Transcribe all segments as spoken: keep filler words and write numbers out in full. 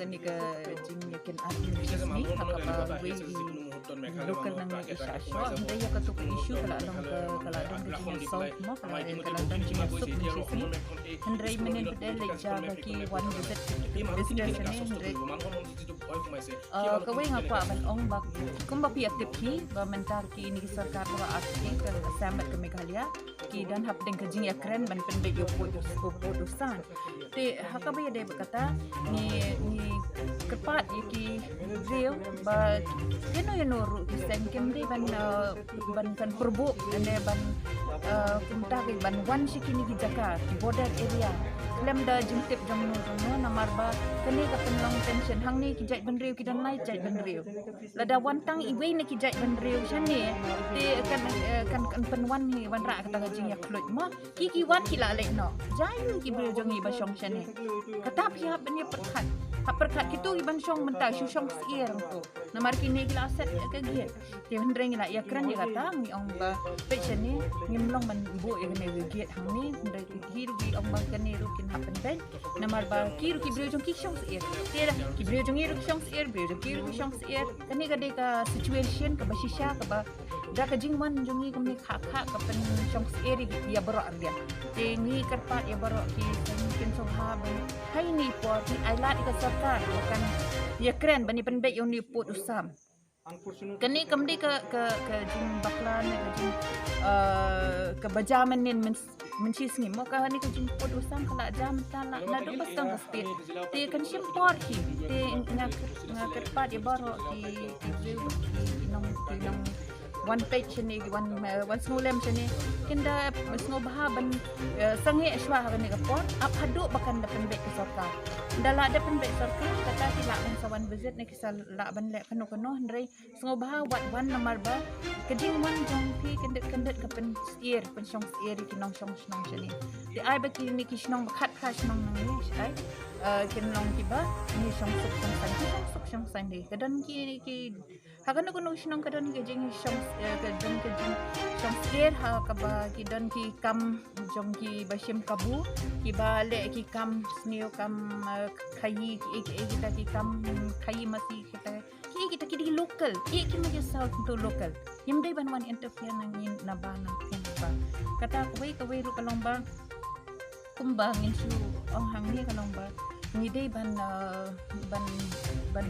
Neke jing yakin arti bisnis ni, haka ba wei i local nang ni isa sho, hindai ya katu ke issue kala along ke, kala along ke jing solve mo, kala, kala along jing solve mo sisi. Hindai menen bedel le ja ba ki one visit, visit sini, hindai, eh, kawei ngapa ban ong ba, kum ba pi atip ki, ba mentar ki neke sorkar ba arti ke Assam ke Meghalaya, kedo hapdeng kejing ya keren ban penbek yo put, put usan. Te haka ba ya dei ba kata, ni, ni kepat ya ki briew ba, yeno yeno ru ki seng kim dei ban, eh, ban kan purbu, ane ban, eh, kumta ke ban wan si kini ki jaka, ki border area. Klem da jingtip jongno jongno, namar ba kene ka pen long tension, hangne ki jait bendriew, kedo lai jait bendriew. Lada wan tang iwei ne ki jait bendriew sene, te kan, eh, kan, kan pen wan ni wan ra kata kejing ya khluit mo. Ki ki wan ki la le no. Jai ki briew jong i ba shong sene. Kata phi hap ne perkhat. Hap perkhat kitu ki ban shong mentai shu shong si er ko. Namar kine ki la set ke gate. Te hindai la ya keren ya kata ni ong ba pe sene, ni mlong ban bu ya ne gate hangne, hindai ki hi ru ki ong ba kene ru kin happen pen. Namar ba ki ru ki briew jong ki shong si er. Te ra ki briew jong i ru ki shong si er, briew jong ki ru ki shong si er. Kane ka dei ka situation ka ba shisha ka ba da kejing wan jong i kumne kha kha ka pen shong si er ya baroh ardian. Te ni kerpat ya baroh ki seng kin so ha ba. Hai ni por ki ai lat ka sorkar ya kan ya keren ba ni penbek yo ni put usam. Kane kam dei ka, ka, kejing bakla ne kejing, eh, ka baja menen men, mensi sngi mo ka hani kejing put usam kala jam ta la na do bastang ka state. Te kan shim por ki, te nga, nga kerpat ya baroh ki, ki briew ki nong, ki nong wan page sene, wan, eh, wan sngolem sene. Kinda sngobha ban, eh, sanghe ashwa ha kane ka por, ap hado ba kan da penbek ke sorkar. Da la da penbek sorkar, kata ki la ban sa wan visit ne ki sa la ban le kano kano hindai. Sngobha wat wan namar ba kejing wan jong phi kendet kendet ka pen si er, pen shong si er ki nong shong shnong sene. Te ai ba kine ki shnong ba khat khat shnong nang ni ai. Eh, kin long ki ba ni shong suk shong sang, ki shong suk shong sang dei. Kedo ki, ki ha kano kano shnong kedo kejing shong, eh, kedo kejing shong si er ha ka ba kedo ki kam jong ki ba shim kabu, ki ba le ki kam sniew kam, eh, khayi ki, ki, kita ki kam khayi masi kita ki, kita ki dei local, ki ma ke South to local. Yam dei ban wan interfere nang in na ba nang pin ba. Kata kawei kawei ru ka long ba. Kum ba ngin shu ong hangne ka long ba. Ni dei ban, eh, ban, ban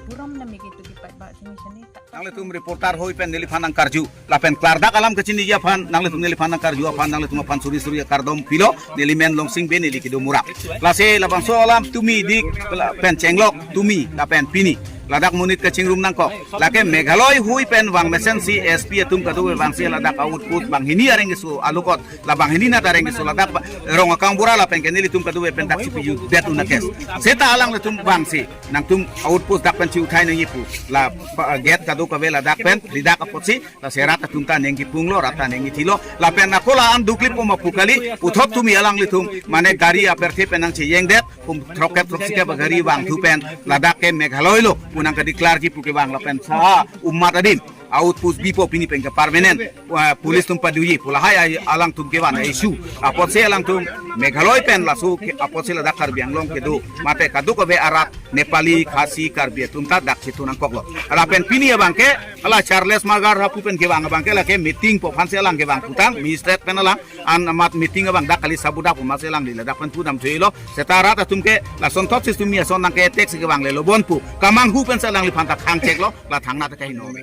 burom na me ke tu ki pat ba sini sini. Nanglitum reporter hoi pen neliphan nangkarju. Lapen klardak alam kachiniji aphan, nanglitum neliphan nangkarju aphan, nanglitum aphan suri suri akardom pilo, neli men Longsing Bey, neli kedo Murak. Lasi labangso alam tumi dik, la-, pen chenglok tumi, lapen pini. Ladak monit kachingrum nangkok. Lake Meghalaya hoi pen vang mesen si S P atum kadokave vangsi ladak outpost banghini areng keso alukot, la banghini nat areng keso ladak ba, rong akang bura lapen ke nelitum kadokave pen dak si piju bet una kes. Seta alanglitum vangsi, nangtum outpost dak pen si uthai nangji pu. La, ba, gate kadokave ladak pen, ridak apotsi, lasi rat atum ta neng kipunglo, rat ta neng kithilo. Lapen ako la-an dukli poma pu kali, puthot tumi alanglitum, mane gari apirthe pen nangchejengdet, kum throkkep throksi kep gari vangthu pen, ladak ke Meghalaya lo, pu nangkedeclare ji pu kevang lapen sa, umat adim, outpost bipo pini pen ke permanent, eh, police atum paduji, pu lahai ai alangtum kevan issue. Apotsi alangtum Meghalaya pen laso ke, apotsi ladak Karbi Anglong kedo, mate kadokave arat, Nepali, Khasi, Karbi atum ta dak situ nangkoklo. Lapen pini abang ke, ala Charles Margarha pu pen kevang abang ke lake meeting po aphansi alang kevang putang, magistrate pen alang, an amat meeting abang dak kali sabudak pu masi alang dei ladak pen pudam thuilo, seta rat atum ke, lason thot si tumi ason nangke-attack si kevang lelo bon pu, kamanghu pensi alangliphan ta khangcheklo, la thangnatta kaheno me.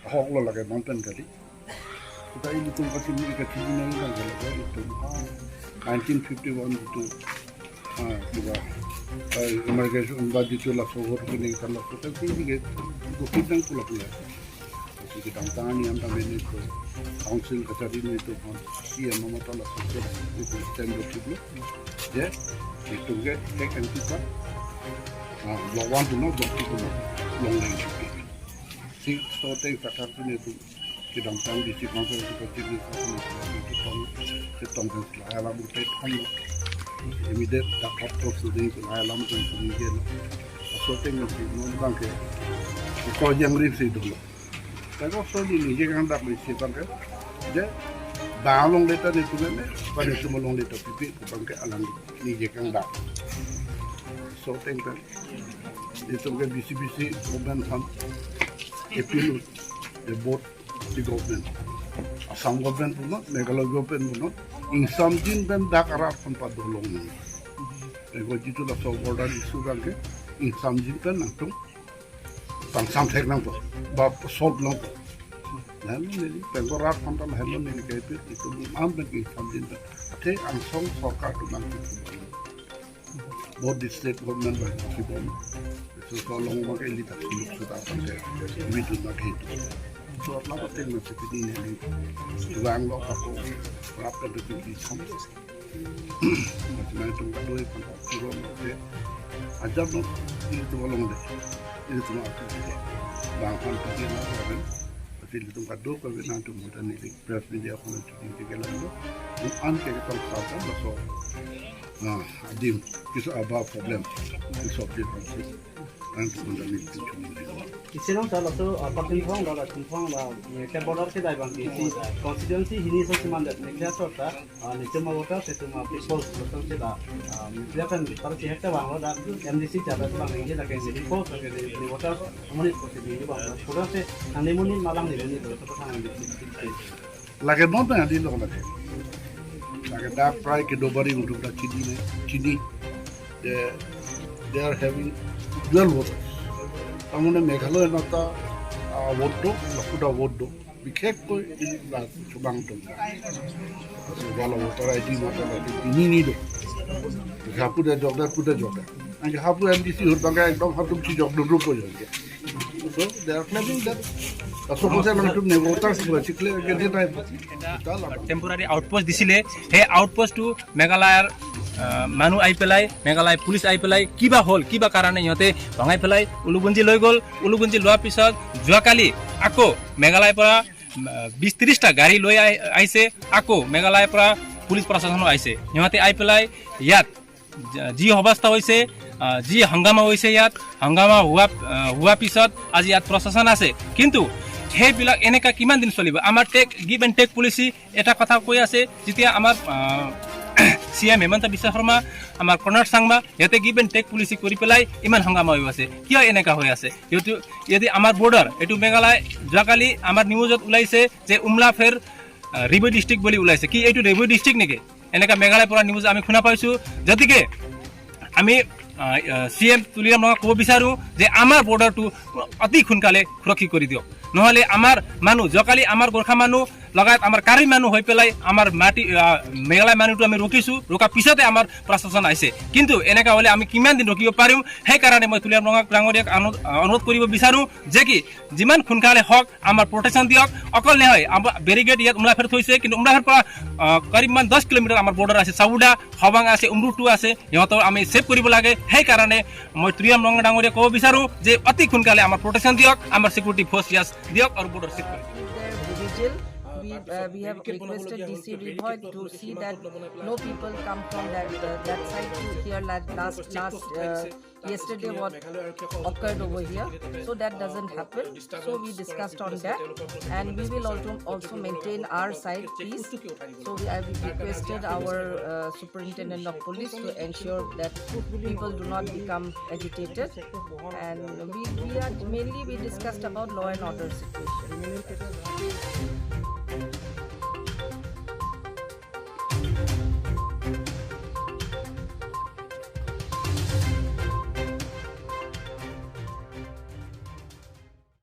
Ahok lo lake bang pen kali. Kita ilitum kachini, kachini nang kan kali, ilitum, ah, nineteen fifty-one itu, ah, kiba, ah, immigration ba ditu laso hor kini kan laso kan kini ke, itu hidang pula punya. Jadi kedamtang ni anta mene ko council kachari ni itu kan, iya mama ta laso itu stand up itu, ya, itu ke, ke kan kita, ah, block one tu no, block two tu no, long line itu. Si so teng kathar tu ni tu kedamtang di si council tu kachiri sa tu ni tu tong, si tong kan sila alam tu tong. Immediate dak hot tu si ding sila alam tu tu ni je. So teng ni si non bang ke. Ko yang ri si dulu. Kalau so di ni je kan dak ni si bang ke. Je, bang long leta ni tu ni, pada semua long leta pipi tu bang ke alam ni je kan dak. So thank you. Itum ke bisi bisi government aphan appeal, the both the government, Assam government punon, Meghalaya government punon, ingsamjin pen dak arat aphan padolong nang. Ego jitu laso border issue abang ke ingsamjin pen nangtum pangsam thek nangpo, ba solve nangpo. Lahenlo neli, Bengal arat aphan ta lahenlo neli ke appeal, itum an pen ingsamjin pen. Athe angsong sorkar atum nangtum, both the state government ba kibom. So, so along ba ke ili ta suluk sudah sampai we do not hate. So, apna paten na seperti ini ni. Juang lo kako, rap dan betul di sama. Macam itu nggak boleh pangkat turun, oke. Ajar lo, ini tuh along deh. Ini tuh aku deh. Bang kan pergi lah, kan. Pasti itu nggak dua, kalau nanti mudah nih, press media kalau itu di jalan lo. An ke kita lakukan, so. Nah, adim, bisa apa problem? Bisa dia kan sih. Kan itu mudah nih, itu cuma di luar. Isi nang salah so, apa, Thingphong, la Thingphong, la, ya, ke border kedai abang ke, si constituency hini so cuman dat, ne kya sorta, ah, ne cuma voters, itu ma people, voters ke la, ah, ya kan, para si hekta abang lo da, M D C jada abang ini, la ke si people, la ke si voters, amonit ko si ini abang, voters ke, ane monit malang ne monit, so, so, so, Lake non ta adi lo lake. Lake dak prai ke dobari untuk dak chini ne, chini. They, they are having dual vote. Tamone Meghalaya nata, ah, vote do, lapuda vote do. Bikhek koi in la chubang do. So, wala voter I D mata la ini ni do. Hapu da jok da, puda jok da. Ang hapu M D C hur bangka ekdom hatum si jok duduk ko jok. So, they are claiming that. So, kung saan nangtum ne voters ko, chikle, ke dia type. Temporary outpost disile, he outpost to Meghalaya, uh, manu ai pelai, Meghalaya police ai pelai, kiba hol, kiba karane yote, bangai pelai, Ulugunji loi gol, Ulugunji loa pisot, juakali, ako, Meghalaya para, uh, bis tris ta gari loi ai, aise, ako, Meghalaya para, police prasason aise, yote ai pelai, yat, জি অৱস্থা হৈছে, আহ, জি হাংগামা হৈছে ইয়াত, হাংগামা হোৱা, আহ, হোৱা পিছত আজি ইয়াত প্ৰশাসন আছে। কিন্তু সেইবিলাক এনেকা কিমান দিন চলিব? আমাৰ take, give and take policy এটা কথা কৈ আছে, যেতিয়া আমাৰ, আহ, চি এম হিমন্ত বিশ্ব শৰ্মা, আমাৰ কনৰাড চাংমা, সিহঁতে গিভ এণ্ড টেক পলিচি কৰি পেলাই ইমান হাংগামা হৈ আছে। কিয় এনেকা হৈ আছে? সিহঁতে, যদি আমাৰ বৰ্ডাৰ, এইটো মেঘালয়, যোৱাকালি আমাৰ নিউজত ওলাইছে যে উমলাফেৰ, আহ, ৰিভু ডিষ্ট্ৰিক্ট বুলি ওলাইছে। কি এইটো ৰিভু ডিষ্ট্ৰিক্ট নেকি? এনেকা মেঘালয়ৰ পৰা নিউজ আমি শুনা পাইছো। গতিকে আমি, আহ, আহ, চি এম তুলিৰাম ৰঙাক ক'ব বিচাৰো যে আমাৰ বৰ্ডাৰটো অতি সোনকালে সুৰক্ষিত কৰি দিয়ক, নহ'লে আমাৰ মানুহ, যোৱাকালি আমাৰ গোৰ্খা মানুহ লগায়ত আমাৰ কাৰ্বি মানুহ হৈ পেলাই আমাৰ মাটি, আহ, মেঘালয় মানুহটো আমি ৰখিছো, ৰখাৰ পিছতে আমাৰ প্ৰশাসন আহিছে। কিন্তু এনেকা হ'লে আমি কিমান দিন ৰখিব পাৰিম? সেইকাৰণে মই তুলিৰাম ৰঙাক ডাঙৰীয়াক আনো-, আহ, অনুৰোধ কৰিব বিচাৰো যে কি যিমান সোনকালে হওক আমাৰ প্ৰটেকশ্যন দিয়ক। অকল নহয়, আমাৰ বেৰিকেড ইয়াত উমলাফেৰ থৈছে, কিন্তু উমলাফেৰ পৰা, আহ, কৰীব মান দহ কিলোমিটাৰ আমাৰ বৰ্ডাৰ আছে, চাউডা, হাবাং আছে, উমৰুটু আছে, সিহঁতক আমি ছেভ কৰিব লাগে। সেইকাৰণে মই তুলিৰাম ৰঙা ডাঙৰীয়াক ক'ব বিচাৰো যে অতি সোনকালে আমাৰ প্ৰটেকশ্যন দিয়ক, আমাৰ ছিকিউৰিটি ফ'ৰ্চ ইয়াত দিয়ক আৰু বৰ্ডাৰ ছেভ কৰি দিয়ক। Their vigil, we, uh, we have requested D C Ri Bhoi to see that no people come from that, uh, that side to here la-, last, last, uh, yesterday what occurred over here. So that doesn't happen. So we discussed on that, and we will also, also maintain our side peace. So we, I requested our, uh, superintendent of police to ensure that people do not become agitated. And we, we are mainly, we discussed about law and order situation.